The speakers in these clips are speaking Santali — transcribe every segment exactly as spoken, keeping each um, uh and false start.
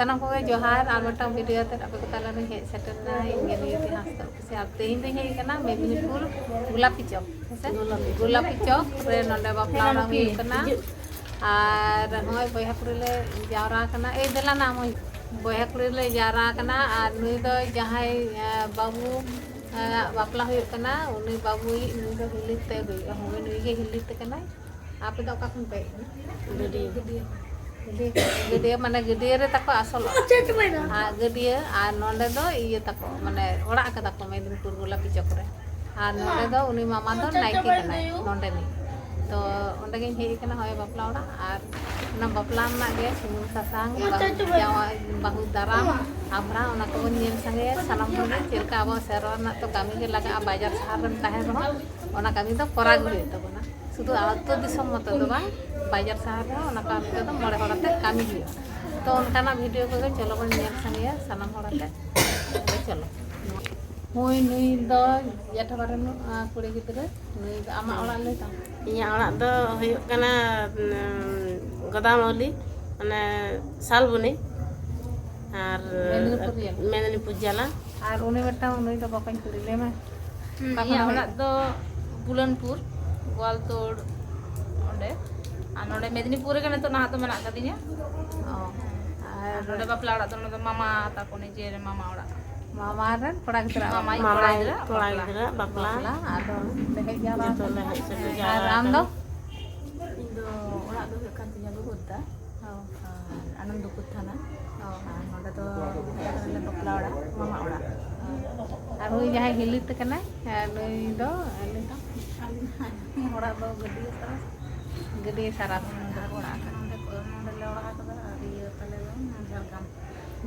ᱥᱟᱱᱟᱢ ᱠᱚᱜᱮ ᱡᱚᱦᱟᱨ, ᱟᱨ ᱢᱤᱫᱴᱟᱝ ᱵᱷᱤᱰᱤᱭᱳ ᱟᱛᱮ ᱟᱯᱮ ᱠᱚ ᱛᱟᱞᱟ ᱨᱤᱧ ᱦᱮᱡ ᱥᱮᱴᱮᱨ ᱮᱱᱟ᱾ ᱤᱧ ᱜᱮ ᱱᱤᱭᱚᱛᱤ ᱦᱟᱸᱥᱫᱟ ᱚᱯᱷᱤᱥᱤᱭᱟᱞ᱾ ᱛᱮᱦᱮᱧ ᱫᱚᱧ ᱦᱮᱡ ᱟᱠᱟᱱᱟ ᱢᱮᱫᱽᱱᱤᱯᱩᱨ ᱜᱳᱞᱟᱯᱤ ᱪᱚᱠ, ᱦᱮᱸᱥᱮ? ᱜᱳᱞᱟᱯᱤ ᱪᱚᱠ᱾ ᱜᱳᱞᱟᱯᱤ ᱪᱚᱠ ᱨᱮ ᱱᱚᱰᱮ ᱵᱟᱯᱞᱟ ᱚᱲᱟᱜ ᱦᱩᱭᱩᱜ ᱠᱟᱱᱟ᱾ ᱟᱨ ᱱᱚᱜᱼᱚᱭ ᱵᱚᱭᱦᱟ ᱠᱩᱲᱤ ᱞᱮ ᱡᱟᱣᱨᱟ ᱟᱠᱟᱱᱟ᱾ ᱮᱭ ᱫᱮᱞᱟ ᱱᱟ ᱢᱟᱹᱭ, ᱵᱚᱭᱦᱟ ᱠᱩᱲᱤ ᱞᱮ ᱡᱟᱣᱨᱟ ᱟᱠᱟᱱᱟ᱾ ᱟᱨ ᱱᱩᱭ ᱫᱚ ᱡᱟᱦᱟᱸᱭ, ᱮ, ᱵᱟᱹᱵᱩ, ᱮ, ᱵᱟᱯᱞᱟ ᱦᱩᱭᱩᱜ ᱠᱟᱱᱟ, ᱩᱱᱤ ᱵᱟᱹᱵᱩᱭᱤᱡ, ᱱᱩᱭ ᱫᱚ ᱦᱤᱞᱤ ᱛᱮ ᱦᱩᱭᱩᱜᱼᱟ᱾ ᱦᱳᱭ, ᱱᱩᱭ ᱜᱮ ᱦᱤᱞᱤ ᱛᱮ ᱠᱟᱱᱟᱭ᱾ ᱟᱯᱮ ᱫᱚ ᱚᱠᱟ ᱠᱷᱚᱱ ᱯᱮ ᱦᱮᱡ ᱮᱱᱟ? ᱜᱟᱹᱰᱭᱟᱹ᱾ ᱜᱟᱹᱰᱭᱟᱹ, ᱜᱟᱹᱰᱭᱟᱹ ᱢᱟᱱᱮ ᱜᱟᱹᱰᱭᱟᱹ ᱨᱮ ᱛᱟᱠᱚ ᱟᱥᱚᱞ ᱚᱲᱟᱜ᱾ ᱟᱨ ᱜᱟᱹᱰᱭᱟᱹ, ᱟᱨ ᱱᱚᱸᱰᱮ ᱫᱚ ᱤᱭᱟᱹ ᱛᱟᱠᱚ, ᱢᱟᱱᱮ ᱚᱲᱟᱜ ᱟᱠᱟᱫᱟ ᱠᱚ ᱢᱮᱫᱽᱱᱤᱯᱩᱨ ᱜᱳᱞᱟᱯᱤ ᱪᱚᱠ ᱨᱮ᱾ ᱟᱨ ᱱᱚᱸᱰᱮ ᱫᱚ ᱩᱱᱤ ᱢᱟᱢᱟ ᱫᱚ ᱱᱟᱭᱠᱮ ᱠᱟᱱᱟᱭ ᱱᱚᱸᱰᱮᱱᱤᱡ᱾ ᱛᱚ ᱚᱸᱰᱮ ᱜᱤᱧ ᱦᱮᱡ ᱟᱠᱟᱱᱟ, ᱦᱚᱸᱜᱼᱚᱭ ᱵᱟᱯᱞᱟ ᱚᱲᱟᱜ᱾ ᱟᱨ ᱚᱱᱟ ᱵᱟᱯᱞᱟ ᱨᱮᱱᱟᱜ ᱜᱮ ᱥᱩᱱᱩᱢ ᱥᱟᱥᱟᱝ, ᱵᱟᱹᱦᱩ ᱡᱟᱶᱟᱭ, ᱵᱟᱹᱦᱩ ᱫᱟᱨᱟᱢ, ᱟᱵᱷᱨᱟ, ᱚᱱᱟ ᱠᱚᱵᱚᱱ ᱧᱮᱞ ᱥᱟᱸᱜᱮᱭᱟ ᱥᱟᱱᱟᱢ ᱦᱚᱲ ᱜᱮ᱾ ᱪᱮᱫ ᱞᱮᱠᱟ ᱟᱵᱚᱣᱟᱜ ᱥᱮᱨᱣᱟ ᱨᱮᱱᱟᱜ ᱛᱚ ᱠᱟᱹᱢᱤ ᱜᱮ ᱞᱟᱜᱟᱜᱼᱟ, ᱵᱟᱡᱟᱨ ᱥᱟᱦᱟᱨ ᱨᱮᱢ ᱛᱟᱦᱮᱱ ᱨᱮᱦᱚᱸ ᱚᱱᱟ ᱠᱟᱹᱢᱤ ᱫᱚ ᱠᱚᱨᱟᱣ ᱜᱮ ᱦᱩᱭᱩᱜ ᱛᱟᱵᱚᱱᱟ᱾ ᱥᱩᱫᱷᱩ ᱟᱹᱛᱩ ᱫᱤᱥᱚᱢ ᱢᱚᱛᱚ ᱫᱚ ᱵᱟᱝ, ᱵᱟᱡᱟᱨ ᱥᱟᱦᱟᱨ ᱨᱮᱦᱚᱸ ᱚᱱᱟ ᱠᱟᱹᱢᱤ ᱠᱚᱫᱚ ᱢᱚᱬᱮ ᱦᱚᱲ ᱟᱛᱮ ᱠᱟᱹᱢᱤ ᱦᱩᱭᱩᱜᱼᱟ᱾ ᱛᱚ ᱚᱱᱠᱟᱱᱟᱜ ᱵᱷᱤᱰᱤᱭᱳ ᱠᱚᱜᱮ ᱪᱚᱞᱚ ᱵᱚᱱ ᱧᱮᱞ ᱥᱟᱸᱜᱮᱭᱟ ᱥᱟᱱᱟᱢ ᱦᱚᱲ ᱟᱛᱮ᱾ ᱛᱚᱵᱮ ᱪᱚᱞᱚ᱾ ᱦᱳᱭ, ᱱᱩᱭ ᱫᱚ ᱡᱮᱴᱷᱟ ᱵᱟᱨᱮᱱ, ᱟᱸ, ᱠᱩᱲᱤ ᱜᱤᱫᱽᱨᱟᱹ᱾ ᱱᱩᱭ ᱫᱚ ᱟᱢᱟᱜ ᱚᱲᱟᱜ ᱞᱟᱹᱭ ᱛᱟᱢ? ᱤᱧᱟᱹᱜ ᱚᱲᱟᱜ ᱫᱚ ᱦᱩᱭᱩᱜ ᱠᱟᱱᱟ, ᱩᱸ, ᱜᱚᱫᱟᱢᱟᱣᱞᱤ, ᱢᱟᱱᱮ ᱥᱟᱞᱵᱚᱱᱤ, ᱟᱨ ᱢᱮᱫᱽᱱᱤᱯᱩᱨ ᱡᱮᱞᱟ᱾ ᱢᱮᱫᱽᱱᱤᱯᱩᱨ ᱡᱮᱞᱟ᱾ ᱟᱨ ᱩᱱᱤ ᱢᱤᱫᱴᱟᱝ, ᱱᱩᱭ ᱫᱚ ᱵᱟᱠᱚᱧ ᱠᱩᱞᱤ, ᱞᱟᱹᱭ ᱢᱮ᱾ ᱦᱩᱸ, ᱚᱠᱟ ᱠᱷᱚᱱ ᱤᱧᱟᱹᱜ ᱦᱮᱡ? ᱚᱲᱟᱜ ᱫᱚ ᱵᱩᱞᱟᱹᱱᱯᱩᱨ, ᱜᱳᱣᱟᱞᱛᱳᱲ, ᱚᱸᱰᱮ᱾ ᱟᱨ ᱱᱚᱰᱮ ᱢᱮᱫᱽᱱᱤᱯᱩᱨ ᱨᱮᱜᱮ ᱱᱤᱛᱚᱜ ᱱᱟᱦᱟᱜ ᱫᱚ ᱢᱮᱱᱟᱜ ᱟᱠᱟᱫᱤᱧᱟ᱾ ᱚ, ᱟᱨ ᱟᱨ ᱱᱚᱰᱮ ᱵᱟᱯᱞᱟ ᱚᱲᱟᱜ ᱫᱚ, ᱱᱚᱰᱮ ᱫᱚ ᱢᱟᱢᱟ ᱛᱟᱠᱚ ᱱᱤᱡᱮᱨ ᱢᱟᱢᱟ ᱚᱲᱟᱜ᱾ ᱢᱟᱢᱟ ᱨᱮᱱ ᱠᱚᱲᱟ ᱜᱤᱫᱽᱨᱟᱹ ᱢᱟᱢᱟ ᱵᱟᱯᱞᱟ᱾ ᱠᱚᱲᱟ ᱢᱟᱢᱟ ᱜᱤᱫᱽᱨᱟᱹ ᱠᱚᱲᱟ ᱵᱟᱯᱞᱟ᱾ ᱜᱤᱫᱽᱨᱟᱹ ᱵᱟᱯᱞᱟ᱾ ᱵᱟᱯᱞᱟ, ᱟᱫᱚ ᱞᱮ ᱦᱮᱡ ᱡᱟᱣᱨᱟ ᱡᱚᱛᱚ ᱞᱮ ᱟᱠᱟᱱᱟ᱾ ᱦᱮᱡ ᱥᱮᱴᱮᱨ ᱦᱮᱸ, ᱡᱟᱣᱨᱟ ᱟᱨ ᱟᱢ ᱫᱚ? ᱟᱠᱟᱱᱟ᱾ ᱤᱧ ᱫᱚ ᱚᱲᱟᱜ ᱫᱚ ᱦᱩᱭᱩᱜ ᱠᱟᱱ ᱛᱤᱧᱟ ᱜᱚᱜᱚᱫᱟ᱾ ᱚ᱾ ᱟᱨ ᱟᱱᱚᱱᱫᱚᱯᱩᱨ ᱛᱷᱟᱱᱟ᱾ ᱚ᱾ ᱟᱨ ᱱᱚᱰᱮ ᱫᱚ ᱦᱩᱭᱩᱜ ᱠᱟᱱᱟ ᱞᱮ ᱵᱟᱯᱞᱟ ᱚᱲᱟᱜ, ᱢᱟᱢᱟ ᱚᱲᱟᱜ᱾ ᱟᱨ ᱩᱱᱤ ᱡᱟᱦᱟᱸᱭ ᱦᱤᱞᱤ ᱛᱮ ᱠᱟᱱᱟᱭ, ᱱᱩᱭ ᱫᱚ, ᱩᱱᱤ ᱫᱚ? ᱟᱹᱞᱤᱧ ᱚᱲᱟᱜ ᱫᱚ ᱜᱟᱹᱰᱭᱟᱹ ᱥᱟᱨᱟ᱾ ᱜᱟᱹᱰᱭᱟᱹ ᱥᱟᱨᱟ ᱱᱚᱰᱮ ᱠᱚ, ᱱᱚᱰᱮ ᱞᱮ ᱚᱲᱟᱜ ᱟᱠᱟᱫᱟ ᱟᱨ ᱤᱭᱟᱹ ᱛᱟᱞᱮ ᱫᱚ ᱡᱷᱟᱲᱜᱨᱟᱢ᱾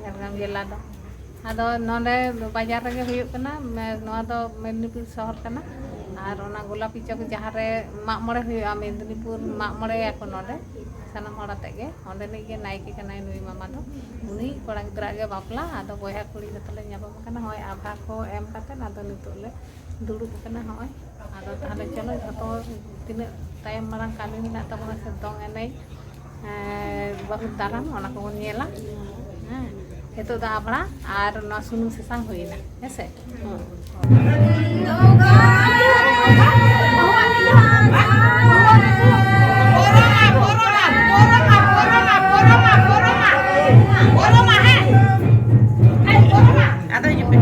ᱡᱷᱟᱲᱜᱨᱟᱢ ᱡᱮᱞᱟ ᱫᱚ᱾ ᱟᱫᱚ ᱱᱚᱰᱮ ᱵᱟᱡᱟᱨ ᱨᱮᱜᱮ ᱦᱩᱭᱩᱜ ᱠᱟᱱᱟ, ᱢᱮ-, ᱱᱚᱣᱟ ᱫᱚ ᱢᱮᱫᱽᱱᱤᱯᱩᱨ ᱥᱚᱦᱚᱨ ᱠᱟᱱᱟ᱾ ᱟᱨ ᱚᱱᱟ ᱜᱳᱞᱟᱯᱤ ᱪᱚᱠ ᱡᱟᱦᱟᱸ ᱨᱮ ᱢᱟᱜ ᱢᱚᱬᱮ ᱦᱩᱭᱩᱜᱼᱟ, ᱢᱮᱫᱽᱱᱤᱯᱩᱨ ᱢᱟᱜ ᱢᱚᱬᱮᱭᱟᱠᱚ ᱱᱚᱰᱮ, ᱥᱟᱱᱟᱢ ᱦᱚᱲ ᱟᱛᱮ ᱜᱮ᱾ ᱚᱸᱰᱮᱱᱤᱡ ᱜᱮ ᱱᱟᱭᱠᱮ ᱠᱟᱱᱟᱭ ᱱᱩᱭ ᱢᱟᱢᱟ ᱫᱚ᱾ ᱩᱱᱤ ᱠᱚᱲᱟ ᱜᱤᱫᱽᱨᱟᱹ ᱜᱮ ᱵᱟᱯᱞᱟ, ᱟᱫᱚ ᱵᱚᱭᱦᱟ ᱠᱩᱲᱤ ᱡᱚᱛᱚ ᱞᱮ ᱧᱟᱯᱟᱢ ᱟᱠᱟᱱᱟ᱾ ᱦᱚᱸᱜᱼᱚᱭ ᱟᱵᱷᱟ ᱠᱚ ᱮᱢ ᱠᱟᱛᱮ ᱟᱫᱚ ᱱᱤᱛᱚᱜ ᱞᱮ ᱫᱩᱲᱩᱵ ᱟᱠᱟᱱᱟ᱾ ᱦᱚᱸᱜᱼᱚᱭ ᱟᱫᱚ ᱛᱟᱦᱚᱞᱮ ᱪᱚᱞᱚ ᱡᱷᱚᱛᱚ ᱦᱚᱲ ᱛᱤᱱᱟᱹᱜ ᱛᱟᱭᱚᱢ ᱢᱟᱨᱟᱝ ᱠᱟᱹᱢᱤ ᱢᱮᱱᱟᱜ ᱛᱟᱵᱚᱱᱟ, ᱥᱮ ᱫᱚᱝ ᱮᱱᱮᱡ, ᱮᱸ, ᱵᱟᱹᱦᱩ ᱫᱟᱨᱟᱢ, ᱚᱱᱟ ᱠᱚᱵᱚᱱ ᱧᱮᱞᱟ᱾ ᱦᱮᱸ, ᱱᱤᱛᱚᱜ ᱫᱚ ᱟᱢᱲᱟ ᱟᱨ ᱱᱚᱣᱟ ᱥᱩᱱᱩᱢ ᱥᱟᱥᱟᱝ ᱦᱩᱭᱱᱟ, ᱦᱮᱸᱥᱮ? ᱦᱮᱸ᱾ ᱟᱫᱚ ᱦᱤᱡᱩᱜ ᱯᱮ᱾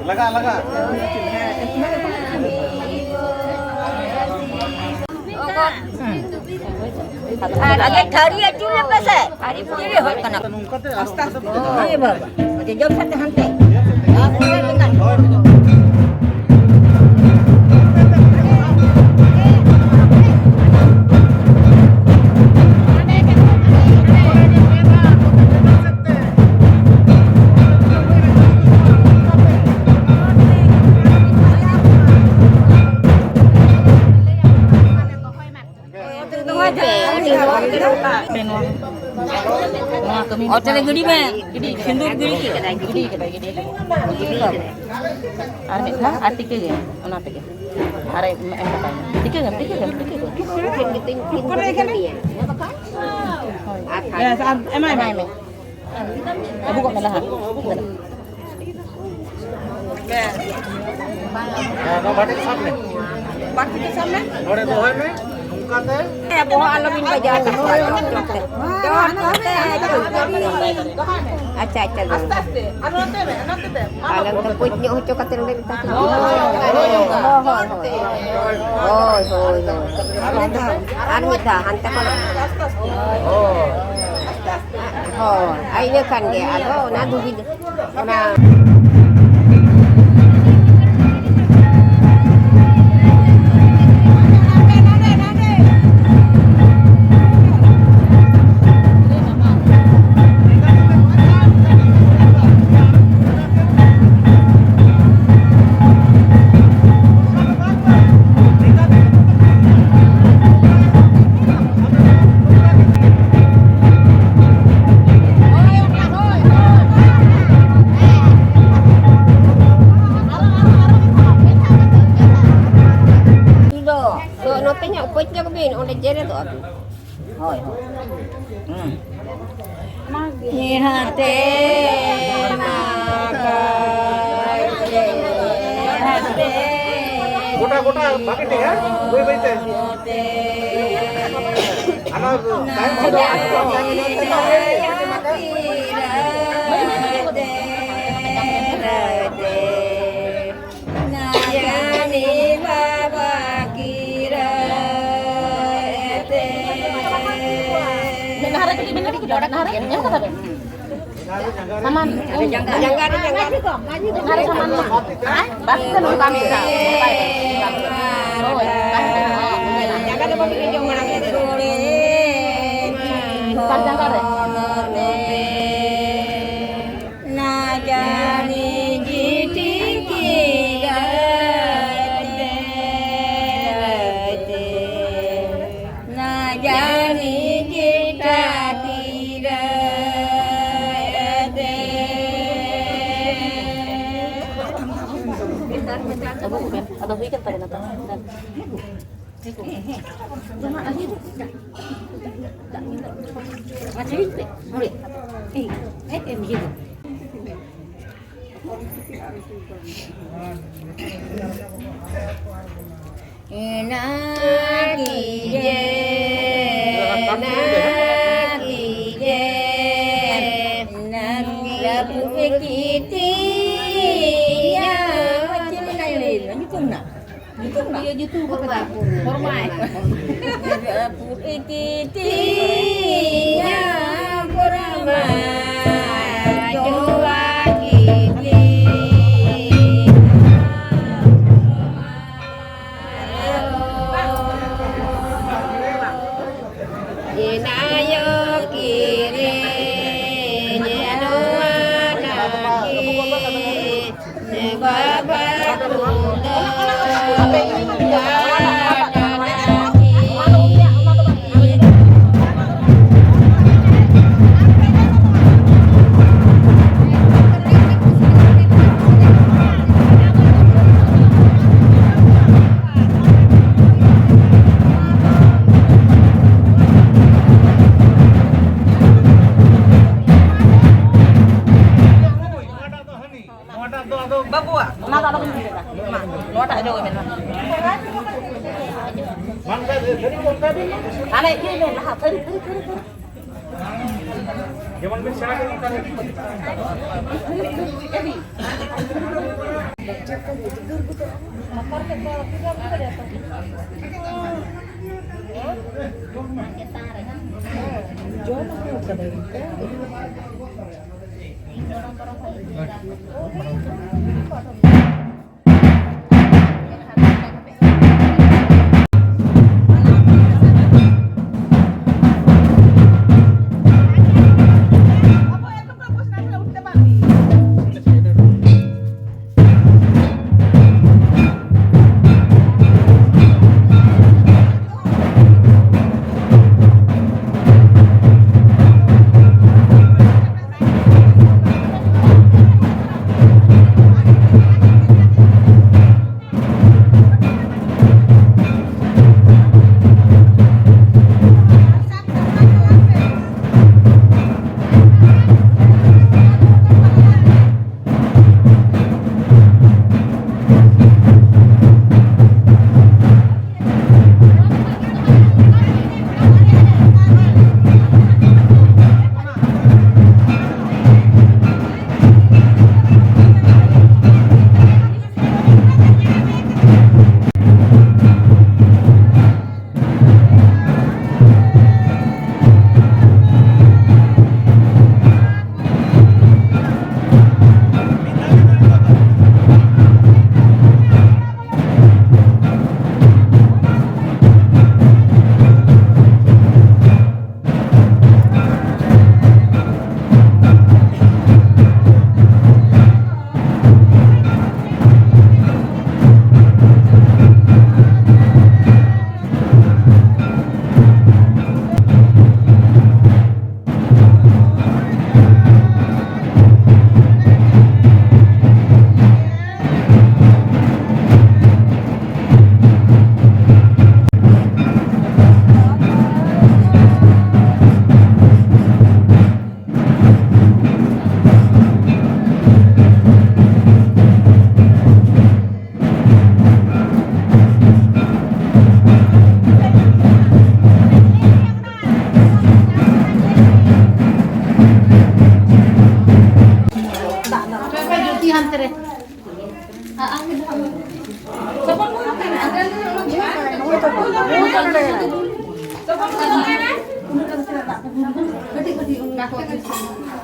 ᱞᱟᱜᱟ, ᱞᱟᱜᱟ᱾ ᱟᱨ ᱟᱜᱮ ᱛᱷᱟᱹᱨᱤ ᱟᱹᱪᱩᱨ ᱞᱮᱯᱮ ᱥᱮ, ᱟᱹᱰᱤ ᱵᱷᱤᱲ ᱦᱩᱭᱩᱜ ᱠᱟᱱᱟ᱾ ᱱᱚᱝᱠᱟᱛᱮ ᱟᱨ ᱟᱥᱛᱮ ᱟᱥᱛᱮ᱾ ᱦᱳᱭ ᱵᱟᱵᱟ, ᱡᱚᱡᱚᱢ ᱥᱮᱫ ᱛᱮ ᱦᱟᱱᱛᱮ᱾ ᱦᱳᱭ, ᱦᱳᱭ᱾ ᱚᱛ ᱨᱮ ᱜᱤᱰᱤ ᱢᱮ, ᱜᱤᱰᱤ, ᱥᱤᱸᱫᱩᱨ ᱜᱤᱰᱤ ᱠᱮᱫᱟᱭ, ᱜᱤᱰᱤ ᱠᱮᱫᱟᱭ, ᱜᱤᱰᱤ ᱠᱮᱫᱟᱭ᱾ ᱟᱨ ᱢᱤᱫ ᱫᱷᱟᱣ, ᱟᱨ ᱛᱤᱠᱟᱹ ᱜᱮ, ᱚᱱᱟ ᱛᱮᱜᱮ᱾ ᱟᱨ ᱮᱢ ᱠᱟᱛᱟᱭ ᱢᱮ᱾ ᱛᱤᱠᱟᱹ ᱜᱮᱢ, ᱛᱤᱠᱟᱹ ᱜᱮᱢ, ᱛᱤᱠᱟᱹ ᱜᱮᱢ᱾ ᱦᱳᱭ᱾ ᱵᱮᱥ, ᱟᱨ ᱮᱢᱟᱭ ᱢᱮ᱾ ᱮᱢᱟᱭ ᱢᱮ᱾ ᱟᱹᱵᱩ ᱠᱚᱜ ᱢᱮ ᱞᱟᱦᱟ᱾ ᱦᱮᱸ, ᱱᱚᱣᱟ ᱵᱟᱹᱴᱤ ᱠᱚ ᱥᱟᱵ ᱢᱮ᱾ ᱵᱟᱹᱴᱤ ᱠᱚ ᱥᱟᱵ ᱢᱮ᱾ ᱱᱚᱰᱮ ᱫᱚᱦᱚᱭ ᱢᱮ, ᱱᱚᱝᱠᱟ ᱛᱮ᱾ ᱦᱮᱸ, ᱵᱚᱦᱚᱜ ᱟᱞᱚᱵᱤᱱ ᱵᱟᱡᱟᱣ ᱛᱟᱠᱚᱣᱟ, ᱪᱚᱴ ᱛᱮ᱾ ᱪᱚᱴ ᱛᱮ᱾ ᱟᱪᱪᱷᱟ, ᱟᱪᱪᱷᱟ, ᱟᱥᱛᱮ, ᱟᱥᱛᱮ᱾ ᱟᱨ ᱱᱚᱛᱮ ᱢᱮ, ᱱᱚᱛᱮ ᱛᱮ᱾ ᱢᱟ ᱛᱟᱦᱞᱮ ᱵᱟᱹᱵᱩ᱾ ᱚᱱᱛᱮ ᱠᱩᱪ ᱧᱚᱜ ᱦᱚᱪᱚ ᱠᱟᱛᱮ ᱱᱚᱰᱮ ᱢᱮᱛᱟ ᱠᱚ᱾ ᱦᱳᱭ, ᱦᱳᱭ, ᱦᱳᱭ, ᱦᱳᱭ᱾ ᱦᱳᱭ, ᱦᱳᱭ, ᱦᱳᱭ᱾ ᱟᱨ ᱢᱤᱫ ᱫᱷᱟᱣ, ᱟᱨ ᱢᱤᱫ ᱫᱷᱟᱣ, ᱦᱟᱱᱛᱮ ᱠᱷᱚᱱᱟᱜ᱾ ᱦᱳᱭ᱾ ᱟᱨ ᱤᱱᱟᱹ ᱠᱷᱟᱱ ᱜᱮ, ᱟᱫᱚ ᱚᱱᱟ ᱫᱷᱩᱵᱤ ᱫᱚ᱾ ᱚᱱᱟ ᱫᱚ, ᱫᱚ ᱱᱚᱛᱮ ᱧᱚᱜ ᱠᱚᱪ ᱧᱚᱜ ᱵᱤᱱ, ᱚᱸᱰᱮ ᱡᱮᱨᱮᱫᱚᱜᱼᱟ ᱵᱤᱱ᱾ ᱦᱳᱭ, ᱦᱳᱭ᱾ ᱦᱩᱸ᱾ ᱱᱤᱦᱟᱹᱛᱮ ᱢᱟ ᱜᱚᱴᱟ ᱵᱷᱟᱜᱮ ᱴᱷᱤᱠ, ᱦᱮᱸ? ᱵᱟᱹᱭ ᱵᱟᱹᱭ ᱛᱮ᱾ ᱦᱟᱱᱟ ᱛᱟᱭᱚᱢ ᱥᱮᱫ ᱫᱚ ᱟᱨ ᱪᱮᱫ ᱦᱚᱸ ᱵᱟᱝ ᱧᱮᱞᱚᱜ ᱠᱟᱱᱟ᱾ ᱢᱮᱫᱦᱟ ᱨᱮ ᱠᱟᱹᱴᱤᱡ ᱵᱮᱱ ᱠᱟᱹᱴᱤᱡ ᱡᱚᱲᱟ ᱠᱟᱜ ᱵᱮᱱ, ᱧᱮᱞ ᱠᱟᱫᱟ ᱵᱮᱱ? ᱥᱟᱢᱟᱱ, ᱡᱟᱸᱜᱟ ᱨᱮ, ᱡᱟᱸᱜᱟ ᱨᱮ᱾ ᱡᱟᱸᱜᱟ ᱨᱮ ᱥᱟᱢᱟᱱ ᱢᱟ᱾ ᱵᱟᱥ ᱛᱮ ᱱᱚᱝᱠᱟ ᱢᱤᱫ ᱫᱷᱟᱣ᱾ ᱦᱳᱭ, ᱵᱟᱥ ᱛᱮ ᱱᱚᱝᱠᱟ ᱢᱤᱫ ᱫᱷᱟᱣ᱾ ᱥᱟᱨ ᱡᱟᱸᱜᱟ ᱨᱮ᱾ ना जाने जी ठीक की रात है, ना जाने जी ठाकी रात है। ᱟᱫᱚ ᱦᱩᱭ ᱠᱟᱱ ᱛᱟᱵᱮᱱᱟ ᱛᱚ᱾ ᱟᱪᱪᱷᱟ, ᱦᱤᱡᱩᱜ ᱯᱮ᱾ ᱱᱚᱰᱮ᱾ ᱮᱭ, ᱦᱮᱡ ᱮᱢ ᱦᱤᱡᱩᱜ᱾ ना कीजे, ना कीजे, ना प्रभु की तीया। Iya, gitu, kata. Hormat. Rabu iki tiang kurma Jawa iki. Inayo kiri nyeno anaki. ᱵᱟᱹᱵᱩᱣᱟᱜ ᱚᱱᱟ ᱫᱚ ᱟᱞᱚ ᱵᱤᱱ ᱧᱩᱭᱟ᱾ ᱢᱟ, ᱱᱚᱣᱟᱴᱟᱜ ᱚᱡᱚᱜ ᱢᱮ ᱱᱟᱦᱟᱜ᱾ ᱦᱟᱱᱮ ᱤᱭᱟᱹ ᱢᱮ ᱞᱟᱦᱟ, ᱛᱷᱟᱹᱨᱤ, ᱛᱷᱟᱹᱨᱤ, ᱛᱷᱟᱹᱨᱤ, ᱛᱷᱟᱹᱨᱤ᱾ ᱡᱮᱢᱚᱱ ᱵᱤᱱ ᱥᱮᱬᱟ ᱠᱮᱫ ᱚᱱᱠᱟ ᱜᱮ᱾ ᱡᱚᱢ ᱟᱹᱜᱩ ᱠᱟᱫᱟᱭ᱾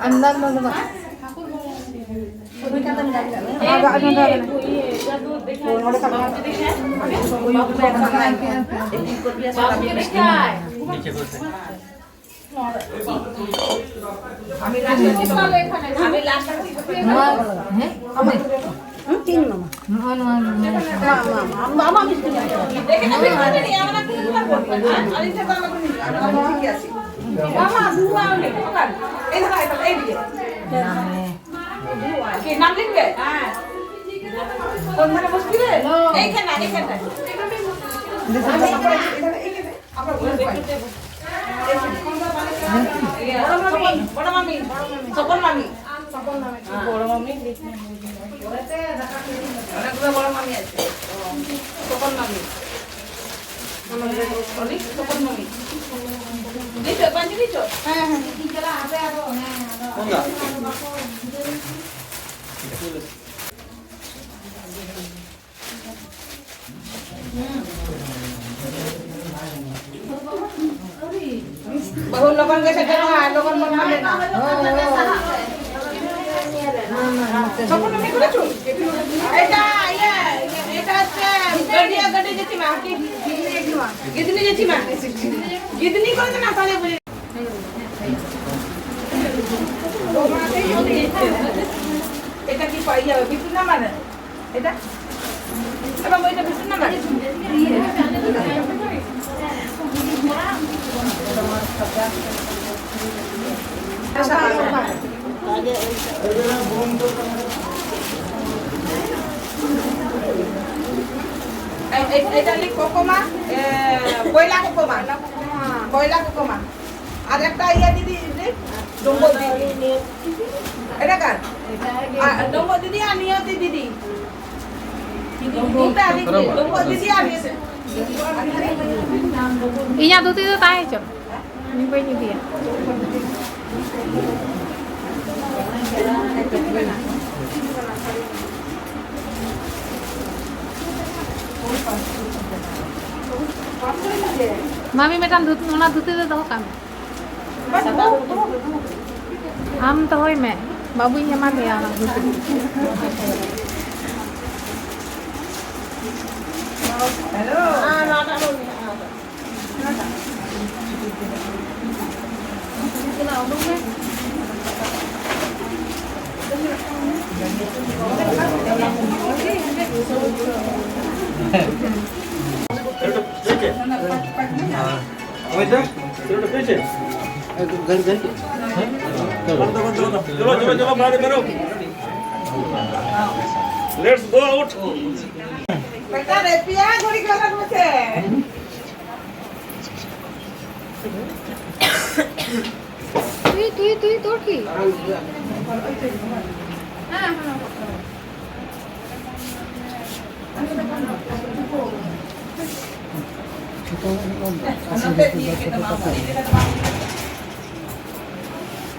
अंदर में तो बस। ᱱᱚᱣᱟ, ᱦᱮᱸ? ᱦᱩᱸ, ᱪᱤᱱ ᱢᱟᱢᱟ᱾ ᱱᱚᱜᱼᱚ ᱱᱚᱣᱟ, ᱱᱚᱣᱟ᱾ ᱢᱟ, ᱢᱟ, ᱢᱟ, ᱟᱢ, ᱟᱢᱟᱜ ᱢᱤᱥᱴᱤ ᱧᱟᱢ ᱠᱮᱫᱟ᱾ ᱟᱹᱞᱤᱧ ᱴᱷᱮᱱ ᱫᱚ ᱟᱞᱚ ᱵᱤᱱ ᱦᱤᱡᱩᱜᱼᱟ, ᱱᱚᱣᱟ ᱫᱚ ᱴᱷᱤᱠ ᱜᱮᱭᱟ ᱥᱮ᱾ ᱢᱟ, ᱢᱟ, ᱫᱩ, ᱢᱟ, ᱩᱱᱤ, ᱚᱠᱟ ᱨᱮ? ᱮᱭ ᱫᱷᱟᱨᱟ, ᱮᱭ ᱫᱷᱟᱨᱟ, ᱮᱭ ᱫᱷᱟᱨᱟ᱾ ᱠᱤ ᱱᱟᱢ ᱞᱤᱠᱷ ᱜᱮ? কোন ধারে বসবি রে? এইখানে, এইখানটায়। বড় মামি, বড় মামি, স্বপন মামি। স্বপন মামি। বড় মামি। অনেকগুলো বড় মামি আছে। স্বপন মামি। স্বপন মামি। দিছো, পাঞ্জাবি দিছো? হ্যাঁ, হ্যাঁ। কোনটা? বহু লোকর কাছে কেন হয়? লোকর মন মানে না। স্বপন মামি করেছো? এটা, ইয়ে, এটা হচ্ছে গডিয়া, গডিয়া জেঠিমা, কি? গিদনি জেঠিমা। গিদনি করে তো না, তাহলে বলি। এটা কি পাইয়া? বিটুর নাম্বার? এটা? এ বাবা, এটা বিটুর নাম্বার? এ-, এ-, এটা লিখ কোকোমা, এ, কয়লা কোকোমা। কয়লা কোকোমা। আর একটা ইয়ে দিদি, দিদি, ডুম্বু দিদি। এটা কার? আর ডুম্বু দিদি আর নিয়তি দিদি। দুটা দিদি, ডুম্বু দিদি আর নিয়তি। ᱤᱧᱟᱹᱜ ᱫᱷᱩᱛᱤ ᱫᱚ ᱛᱟᱦᱮᱸ ᱦᱚᱪᱚ᱾ ᱤᱧ ᱵᱟᱹᱧ ᱤᱫᱤᱭᱟ᱾ ᱢᱟᱢᱤ, ᱢᱤᱫᱴᱟᱝ ᱫᱷᱩᱛᱤ, ᱚᱱᱟ ᱫᱷᱩᱛᱤ ᱫᱚ ᱫᱚᱦᱚ ᱠᱟᱜ ᱢᱮ᱾ ᱟᱢ ᱫᱚᱦᱚᱭ ᱢᱮ, ᱵᱟᱹᱵᱩᱧ ᱮᱢᱟ ᱫᱮᱭᱟ ᱚᱱᱟ ᱫᱷᱩᱛᱤ᱾ चलो, चलो, चलो, बाहर करो। Let's go out। बेटा रे, पिया घड़ी गलत मत है। তুই, তুই, তুই, তোর কি? হ্যাঁ, হ্যাঁ।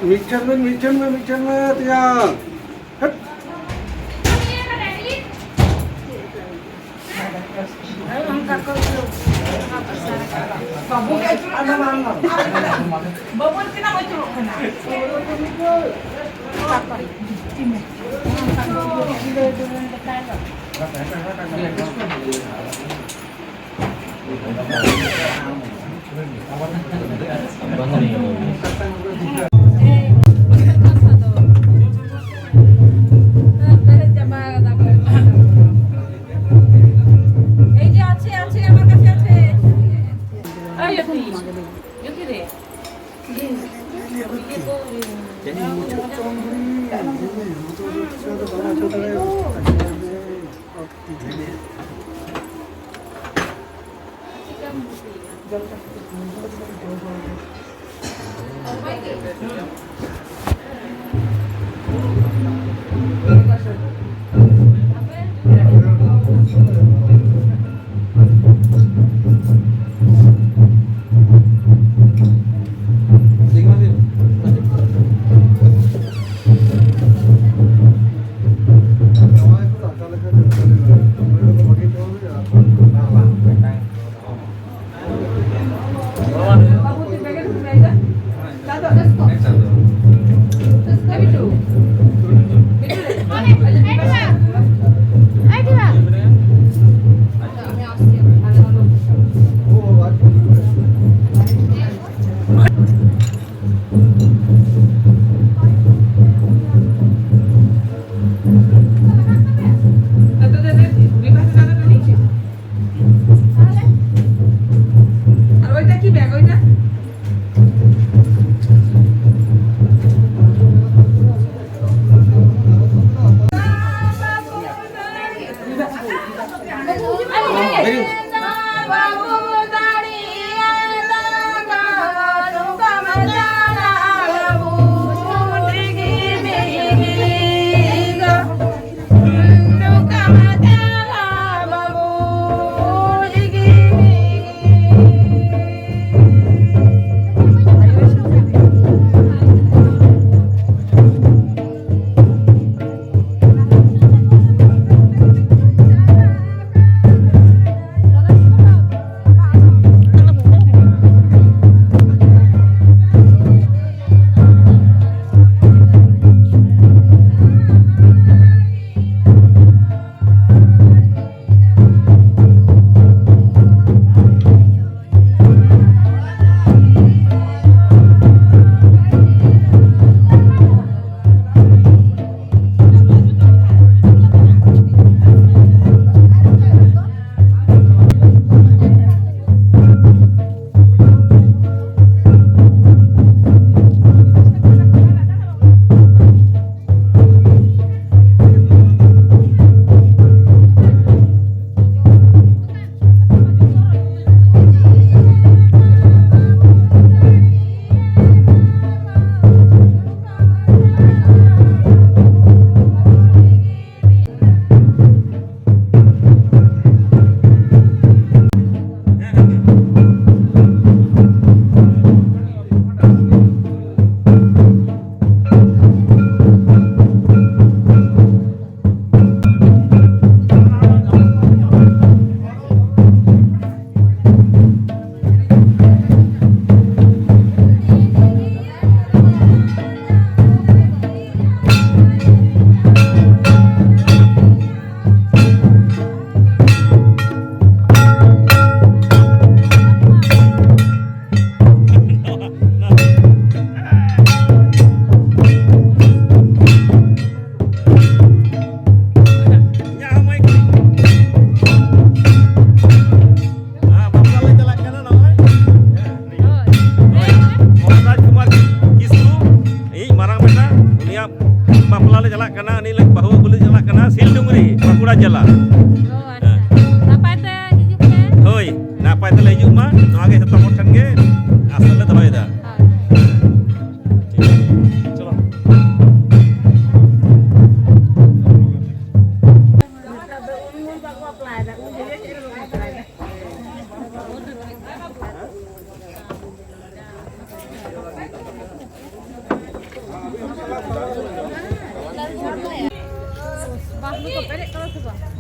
ᱢᱤᱫᱴᱷᱮᱱ ᱢᱮ, ᱢᱤᱫᱴᱷᱮᱱ ᱢᱮ, ᱢᱤᱫᱴᱷᱮᱱ ᱢᱮ, ᱛᱮᱭᱟᱝ᱾ ᱦᱟᱴ᱾ ᱵᱟᱹᱵᱩ ᱜᱮ ᱟᱹᱪᱩᱨᱚᱜ ᱠᱟᱱᱟ᱾ ᱵᱟᱹᱵᱩ ᱛᱤᱱᱟᱹᱜ ᱟᱹᱪᱩᱨᱚᱜ ᱠᱟᱱᱟ᱾ এই যে আছে, আছে, আমার কাছে আছে। এই জ্যোতি, জ্যোতি রে। ᱵᱟᱯᱞᱟ ᱞᱮ ᱪᱟᱞᱟᱜ ᱠᱟᱱᱟ, ᱩᱱᱤ ᱞᱮ ᱵᱟᱹᱦᱩ ᱟᱹᱜᱩ ᱞᱮ ᱪᱟᱞᱟᱜ ᱠᱟᱱᱟ ᱥᱤᱞᱰᱩᱝᱨᱤ, ᱵᱟᱸᱠᱩᱲᱟ ᱡᱮᱞᱟ᱾ ᱚ, ᱟᱪᱪᱷᱟ᱾ ᱱᱟᱯᱟᱭ ᱛᱮ ᱦᱤᱡᱩᱜ ᱯᱮ᱾ ᱦᱳᱭ, ᱱᱟᱯᱟᱭ ᱛᱮᱞᱮ ᱦᱤᱡᱩᱜ ᱢᱟ, ᱱᱚᱣᱟ ᱜᱮ ᱡᱚᱛᱚ ᱦᱚᱲ ᱴᱷᱮᱱ ᱜᱮ ᱟᱥ ᱞᱮ ᱫᱚᱦᱚᱭᱮᱫᱟ᱾ ᱦᱳᱭ᱾ ᱴᱷᱤᱠ ᱜᱮᱭᱟ, ᱪᱚᱞᱚ᱾ ᱵᱟᱦᱞᱩ ᱠᱚ ᱯᱮᱨᱮᱡ ᱠᱟᱫᱟ ᱥᱮ ᱵᱟᱝ?